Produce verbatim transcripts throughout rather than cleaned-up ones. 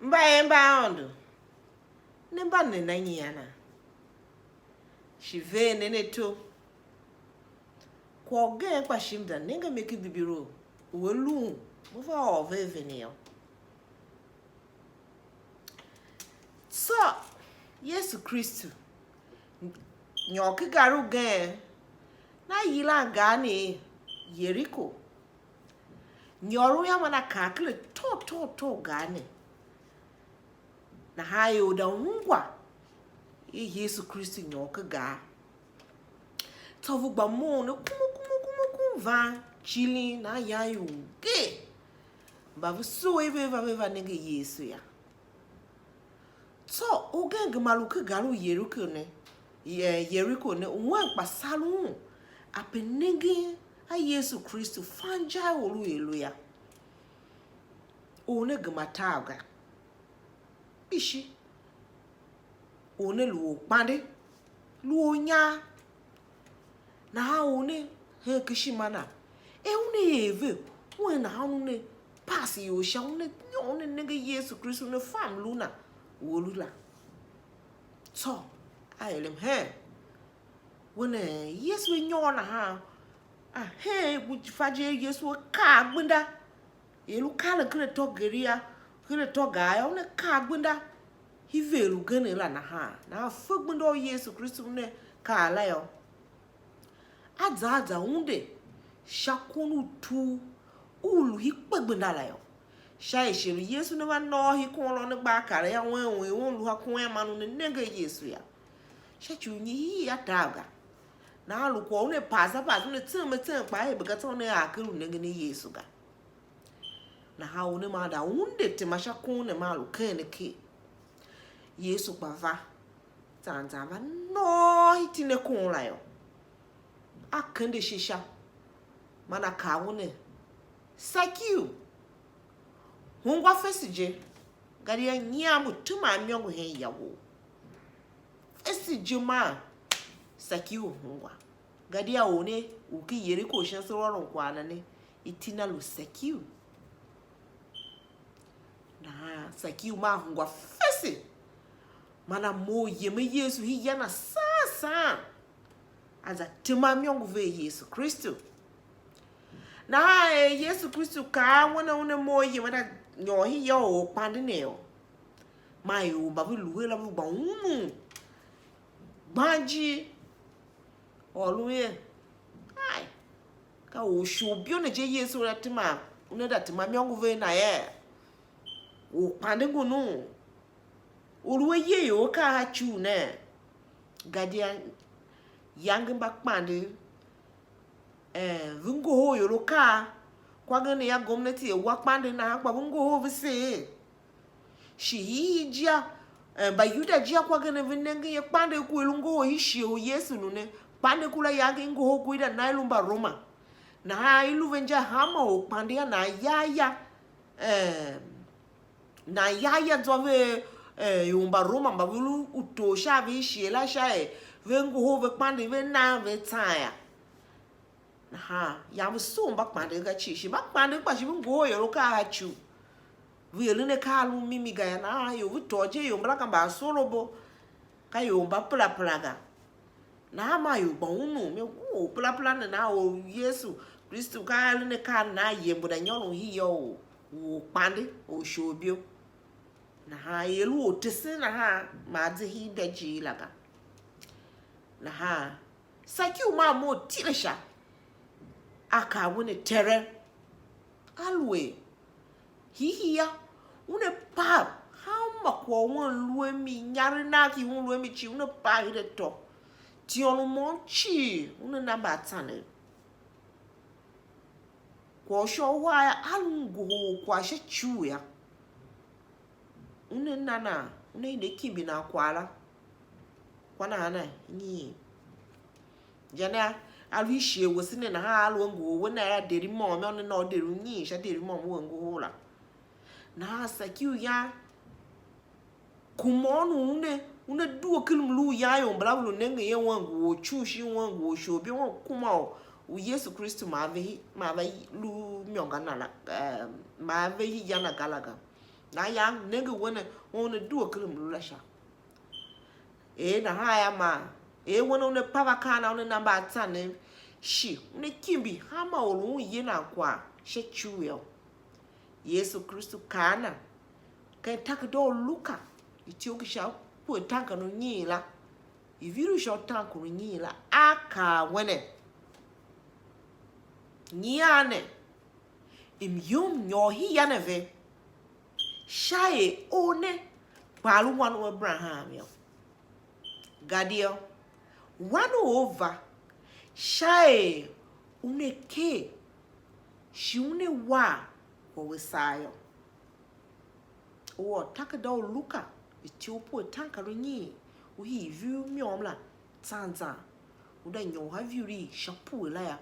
Mba er mba Aôndo, ne mba nena nyian a? Shi ver nen ato. Kwagh ugen kpa shi m za nenge mi ken Bibilo u a lu u me va ôr ve a vene yô. Tsô Yesu Kristu nyôr ken gar ugen, na yilan gar ne er Yeriko. Nyôr u yô, man a kar ken atô atô atô gar ne. Nahan ior da ungwa er Yesu Kristu nyôr ken gar. Tsô ve gba mough ne kumu kumu kumu kumu van cilin, nahan yan ior nger. Mba ve sugh i ve va, ve va nenge Yesu yô. Tsô ugen gema lu ken gar u Yeriko ne, Ye- Yeriko ne, wen kpa sar un, a pe nengen a Yesu Kristu fan inja i or u i lu yô. Or ne gema tav ga. Kpishi. Or ne lu orkpande, lu ornyar. Nahan or ne hen ken ishima na, er una er ve, un er nahan una pass ior sha, una nyôr, una nenge Yesu Kristu, una fa mlu na u a lu la. Tsô a er mhen, we ne Yesu a nyôr nahan, a hen fa je Yesu a kaa gbenda. Er lu karen ken atô geri yô, ken atô gar yô, una kaa gbenda, i ver ugen la nahan. Nahan fe gbenda u Yesu Kristu una kaa la yô, a za a za unde sha kon u tur u lu i kpe gbenda la yô. Sha er shighe u Yesu ne va nôô i kon la, una gba a kar a wen u i un lu a kon man una nenge a Yesu yô. Sha ci u nyi hii a tav ga. Nahan lu kwagh una pase pase, una tsem a tsem kpaa, er be ka tsô una ar ken u nengen a Yesu ga. Nahan u ne maa da unde tema sha kon ne maa lu ken ne ker. Yesu kpa va, zan zan va nôô iti ne kon la yô. A kende ashe sha, man a kaa un er: Sakiu, ungwa fese je, gadia nyian u teman imôngo hen ya wou. Fese je maa Sakiu ungwa. Gadia or ne u ken Yeriko shin se ôron kwagh na ne, iti na lu Sakiu. Nahan Sakiu maa ungwa fese, man a mough yemen Yesu hii ya na saan saan, a za tema imôngo vea Yesu Kristu. Nahan er Yesu Kristu kaa a una una mough yemen a nyôr hii ya u orkpande ne yô, man ior mba ve lu her la ve gba unun gban ijir. Ôron er, ai, ka or shighe u byo ne je Yesu una tema, una da tema imôngo vea na yee? Orkpande ngun u? U lu a ye ior akaa a cugh nee? Gadia iyange mba kpande, eh, ve ngohol ior akaa. Kwa gen ne ya gomnati a wa kpande nahan kpa ve ngohol ve seer. Shi hiihii jia, eh, Mbayuda jia kwa gen ve nengen ye, kpande ku i lu ngohol i shighe u Yesu lu ne, kpande ku la yange i ngohol ku i da na i lu Mbaroma. Nahan i lu ve inja hanma orkpande a nan ya ya, eh, nan ya ya zwa ve, eh, ior Mbaroma mba ve lu utor sha a ve i shighe la sha er ve ngohol ve kpande ve nan ve tsan ya. Nahan yange ve sugh mba kpande ga cii, shi mba kpande kpa shi ve ngohol ior akaa a cugh. Ve eren akaa a lu mimi ga yô, nahan ior ve tôô je ior mbala ka mbaasorobo, ka ior mba perapera ga. Nahan maa ior gba unun, me ngu u perapera ne, nahan or Yesu Kristu ka eren akaa ne, nahan yem ngu na nyôron hii yô, u orkpande, orsholibo. Nahan er lu ortesen nahan, maa ze hii imbajiir la ga. Nahan Sakiu maa mough tile sha, a kaa a un er: Tere, aluer hiihii yô, una pav hanma kwagh u un lu a mi, inyaregh nagh ki un lu a mi cii, una pav her atô, tôôn u môm cii una na mbaatsanev. Kwagh u sha uhar yô, a lu ngohol kwagh sha ci u yô. Una na nan, una hide kimbi nan kwagh la. Kwa nahana nyi? Inja ne a lu i shighe wese ne nahan, a lu a ngohol we na, a deri môm yô, una na u deri u nyiin sha deri môm u a ngohol la. Nahan Sakiu yan, kuma ônov una, una due ken mlu u yan ior mbala ve lu nengen ye, wen ngu orcugh shin wen ngu orsholibo, wen kuma u, u Yesu Kristu ma ve hi-, ma ve lu imôngo na la, eh, ma ve ya na ga la ga. Nahan yange nenge we ne, una due ken mlu la sha. Er nahan ya maa, er we ne una pav akaa na, una na mbaatsanev, shi una kimbi hanma or u un ye nan kwagh sha ci u yô. Yesu Kristu kaa na ken takerada u Luka, ityough ki sha pue taankarunyiin la, ivur i sha u taankarunyiin la, a kaa we ne, nyian ne, myom nyôr hia ne ve, sha er or ne kpaa lu wan u Aberaham yô. Gadia wan u a va sha er una ker, shi una war kwagh u a saa yô. U ôr takerada u Luka, ityough pue taankarunyiin, u hii ivur myom la zan zan, u da nyôr a ivur i sha pue la yô,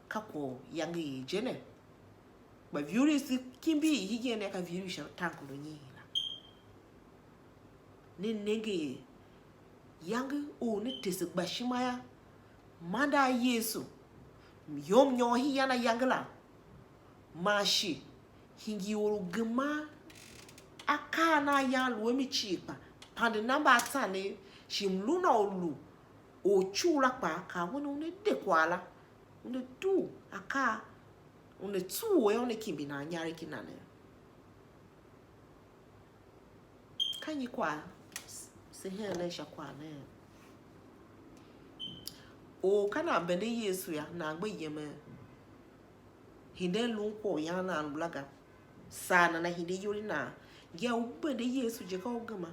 ka kwagh u iyange i je ne. Kpa ivur i se kimbi i hegen ne ka ivur i sha taankarunyiin la. Ne nenge er iyange u ne tese gbashima yô, manda a Yesu, myom nyôr hia na iyange la, man shi hingir or u geman akaa na a yan lu a mi cii, kpa pande na mbaatsanev, shi mlu na u lu orcugh la kpaa, kaa we ne una de kwagh la, una dugh akaa, una tsuwe yô, una kimbi nan inyaregh ki na ne. Ka nyi kwagh se heen nen sha kwagh ne? Or ka nan bende Yesu yô, nan gbe yemen. Hiden lun kwagh u yan nan lu la ga. Saa nana hide iyol i nan. Ngia u bende Yesu je ka u gema.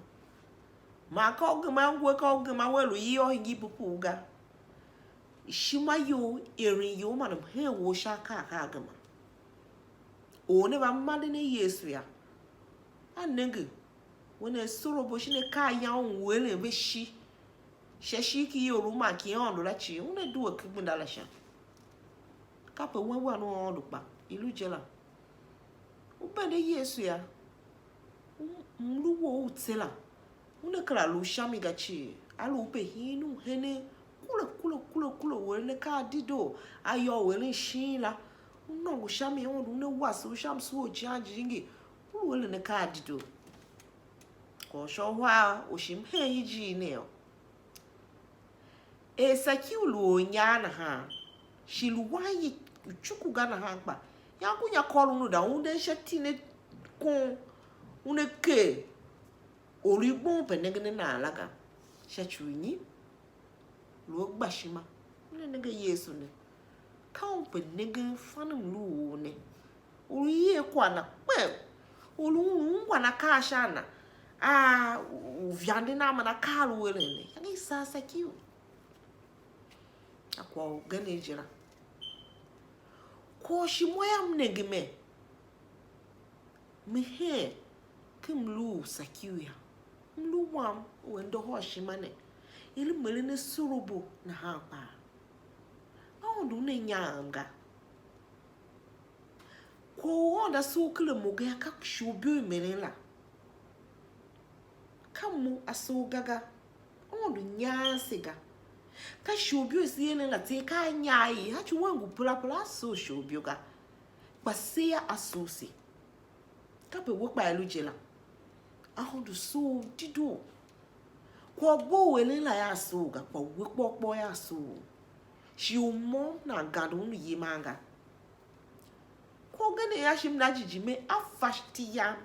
Man ka u gema, ngue ka u gema, wea lu iyol hingir pupuu ga. Ishima you, eren you man mhen wou sha akaa ka a gema. Or ne va mande ne Yesu yô, a nenge, we ne asorabo shin akaa yan u eren ve shi sha ishigh ki iyolough man ki Aôndo la cii, una due ken gbenda la sha. Kape wen wan u Aôndo kpa i lu je la. U bende Yesu yô, u mlu wou u tse la, una kera lu sha mi ga cii, a lu u pe hin u henen kule kule kule kule, u eren akaa a dedoo, a yô u eren shin la, u nôngo sha mi, Aôndo una wase u sha msughul u Icighan Jijingi, u lu eren akaa a dedoo. Kwagh u sha uhar u shi m hen ijir ne yô, er Sakiu lu ornyar nahan, shi lu wan ye ucuku ga nahan, kpa yan ku nya kôron u da unden sha iti ne kon, una ker or u i gbon pe nengen a nan la ga. Sha ci u nyi? Lu a gba ishima, una nenge Yesu ne, ka un pe nengen fan mlu u ne. U lu yer kwagh na kpev, u lu ungwan akaa sha a na, a u vande na man akaa lu eren ne. Iyange i saa Sakiu. A kwagh ugen je la. Kwagh u shi mo yam nenge me, me hen ken mlu u Sakiu yô. Mlu wam u a ndohol ishima ne, i lu m eren asorabo nahan kpaa. Aôndo una nyam ga. Kwagh u Aôndo a soo ken a mo ga yô, ka shighe u ibo i m eren la. Ka mo a soo ga ga. Aôndo nyaan se ga. Ka shighe u ibo i se eren la tseegh, ka a nyar i, a ci wen ngu perapera, a soo shighe u ibo ga. Kpa se yô, a soo se. Kape we kpaa i lu je la. Aôndo soo u dedoo. Kwagh u bo u eren la yô, a soo ga, kpa we kpôr kpôr yô, a soo. Shi u môm nan gande un u yiman ga. Kwagh ugen yô, a shi m na jighjigh mer a fa iti yam.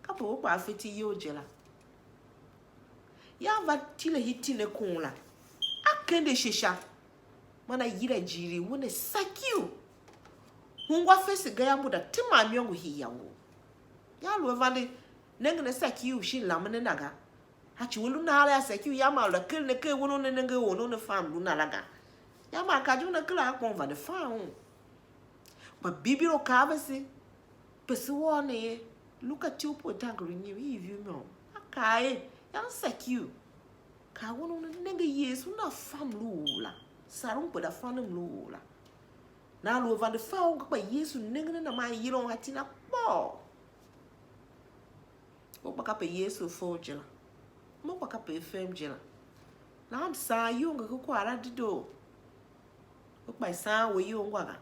Kape we kpaa a fa iti you je la. Yô, a va tile iti ne kon la. A kende ashe sha. Man a yila ijiir i un er: Sakiu, ungwa fese ga yô, mo da teman imôngo hii ya wou. Yô, aluer vande nengen a Sakiu shin lamen a na ga. A ci u lu nahar a Sakiu yô, man lu da keren akaa a un, una nenge a or ne una fa mlu na la ga. Yô, man ka je una kera a kon vande fan un. Kpa Bibilo kaa vese, pese wôô ne ye, Luka ityough pue tanger u nyimu, hii viu môm. A kaa er: Yan Sakiu, kaa wen una nenge Yesu, una fa mlu u la, sar un kpe da fan mlu u la. Nahan lu a vande fa un ga, kpa Yesu nengen a na man yila un a iti na kpôô. Mo kpa kape Yesu a fa u je la. Mo kpa kape a fem je la. Nahan m saan iyol ngi ken kwagh la dedoo. We kpa i saan we iyol ngwa ga.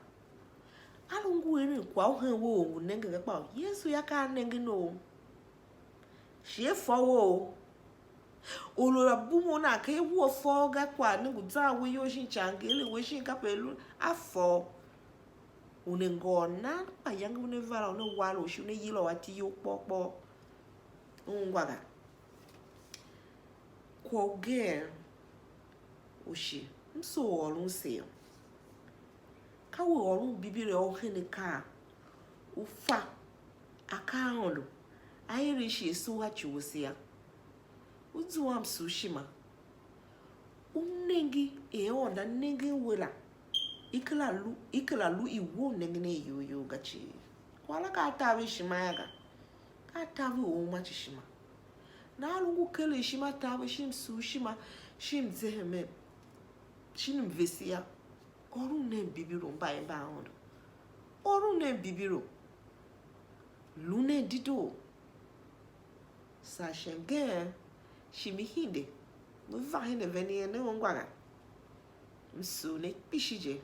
A lu ngu eren kwagh u hen we u ngu nengen ga, kpa Yesu yô, ka a nengen u. Shi a fôu. Or u a bum u nan ka i wua fôu ga, kwagh ne ngu zan we iyol shin icangeli we shin kape a lu, a fôu. U ne ngôôr nan mayange u ne va la, u ne war u shi u ne yila u a ti iyol kpôr kpôr. Ungwa ga. Kwagh ugen u shi m soo ôron se yô, ka we ôron Bibilo u hen akaa, u fa akaa a Aôndo, a eren shi a sugh a ci wase yô. U zua msughshima, u nenge er Aôndo a nengen we la, i kera lu, i kera lu i we u nengen a iyol you ga cii. Kwagh la ka a taver ishima yô ga, ka a taver u uma ci ishima. Nahan lu ngu keren ishima taver shin msughshima, shin mzehemen, shin mvese yô, ôron nen Bibilo, mbayev mba Aôndo. Ôron nen Bibilo. Lu nen dedoo. Saa sha ngeen shi me hide, me va hen a ven yen ne ungwa ga. M sugh ne kpishi je.